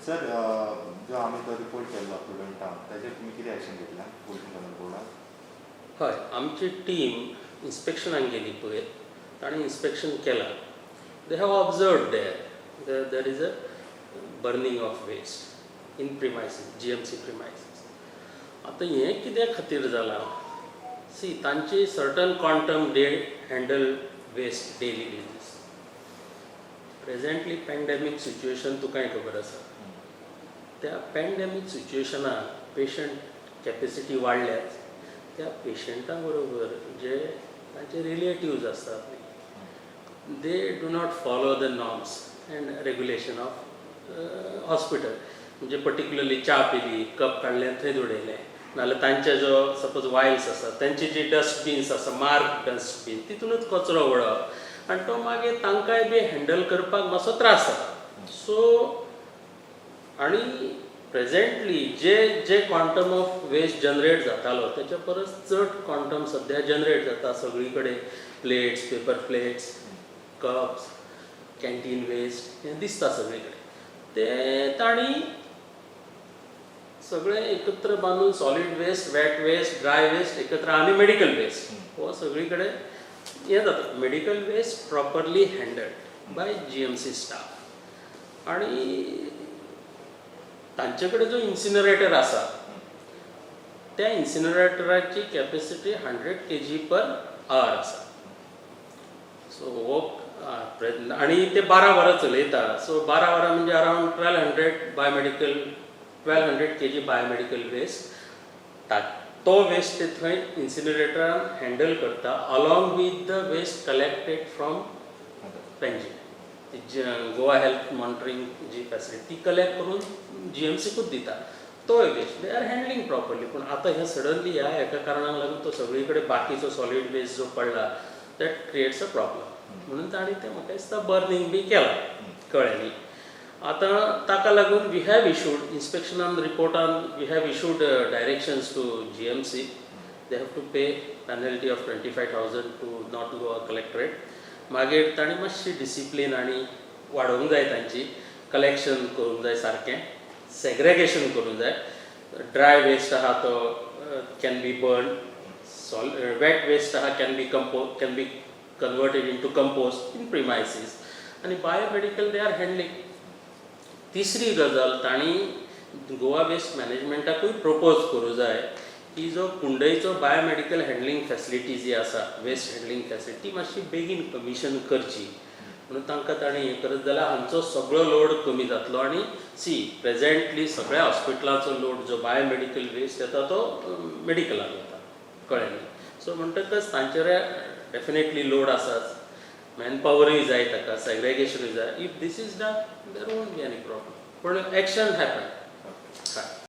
Sir, जो आमी तो रिपोर्ट केल्लो प्रुडंटान, ताचेर तुमी कितें एक्शन घेतला पोल्युशन कंट्रोल बोर्डान? हय, आमची टीम इन्स्पेक्शनाक गेली पयर. तांणी इन्स्पेक्शन केलां. They have observed there is a burning of waste in premises, GMC premises. आतां हें कित्या खातीर जालां? सी, तांची certain quantum they handle waste daily basis. Presently pandemic situation तुकाय खबर आसा. त्या पॅन्डेमीक सिच्युएशनाक पेशंट कॅपेसिटी वाडल्याच. त्या पेशंटा बरोबर जे तांचे रिलेटिव्ज आसतात, they do not follow the norms and regulation of hospital. म्हणजे पर्टिक्युलरली च्या पिली, कप काडलें, थंयच उडयलें, नाजाल्यार तांचे जो सपोज वायल्स आसा, तांची जी डस्टबीन्स आसा, मार्क डस्टबीन, तितूनच कचरो उडोवप आनी तो मागीर तांकांय बी हँडल करपाक मातसो त्रास जाता. सो आनी प्रेजेंटली जे जे क्वांटम ऑफ वेस्ट जनरेट जातालो, तेच्या परस चड क्वांटम सद्या जनरेट जाता सगळी कडेन. Plates, paper plates, cups, canteen waste हें दिसता सगळी कडेन. ते तांणी सगळें एकत्र बांदून solid waste, wet waste, dry waste एकत्र आनी मेडिकल वेस्ट हो सगळी कडेन हें जाता. Medical waste properly handled by GMC staff आणि तांचे कडेन जो इन्सिनरेटर आसा, त्या इन्सिनरेटराची capacity 100 kg per hour आसा. सो हो प्रयत्न आनी ते 12 वरां चलयता. सो 12 वरां म्हणजे around 1200 biomedical, 1200 kg biomedical waste, तो वेस्ट ते थंय इन्सिनरेटरान हँडल करता along with the waste collected from Panjim, Goa health monitoring ji facility, ती कलेक्ट करून जीएमसीकूच दिता. तो waste they are handling properly. पूण आतां हें सडनली ह्या एका कारणाक लागून तो सगळी कडेन बाकीचो सॉलीड वेस्ट जो पडला, that creates a problem. म्हणून तांणी तें म्हाका दिसता बर्निंग बी केलां, कळ्ळें न्ही? आतां ताका लागून we have issued इन्स्पेक्शनान रिपोर्टान we have issued directions to GMC. They have to pay penalty of 25,000 to North Goa Collectorate. मागीर तांणी मातशी डिसिप्लीन आनी वाडोवंक जाय, तांची कलेक्शन करूंक जाय, सारकें सेग्रेगेशन करूंक जाय. ड्राय वेस्ट आहा तो can be burn, sol wet waste आहा can be converted into compost in premises आनी बायोमेडिकल they are handling. तिसरी गजाल, तांणी गोवा वेस्ट मॅनेजमेंटाकूय प्रपोज करूं जाय की जो कुंडयचो बायोमेडिकल हँडलिंग फॅसिलिटी जी आसा, वेस्ट हँडलिंग फॅसिलिटी, मातशी बेगीन कमिशन करची. म्हणून तांकां ताणें हें करत जाल्यार हांचो सगळो लोड कमी जातलो. आनी सी, प्रेजेंटली सगळ्या हॉस्पिटलाचो लोड जो बायोमेडिकल वेस्ट येता तो मेडिकलाक वता, कळ्ळें न्ही? सो म्हणटकच तांचेर डेफिनेटली लोड आसाच. मॅन पावरूय जाय ताका, सेग्रेगेशनूय जाय. If this is done, there won't be any problem. पूण एक्शन हॅपन. हय.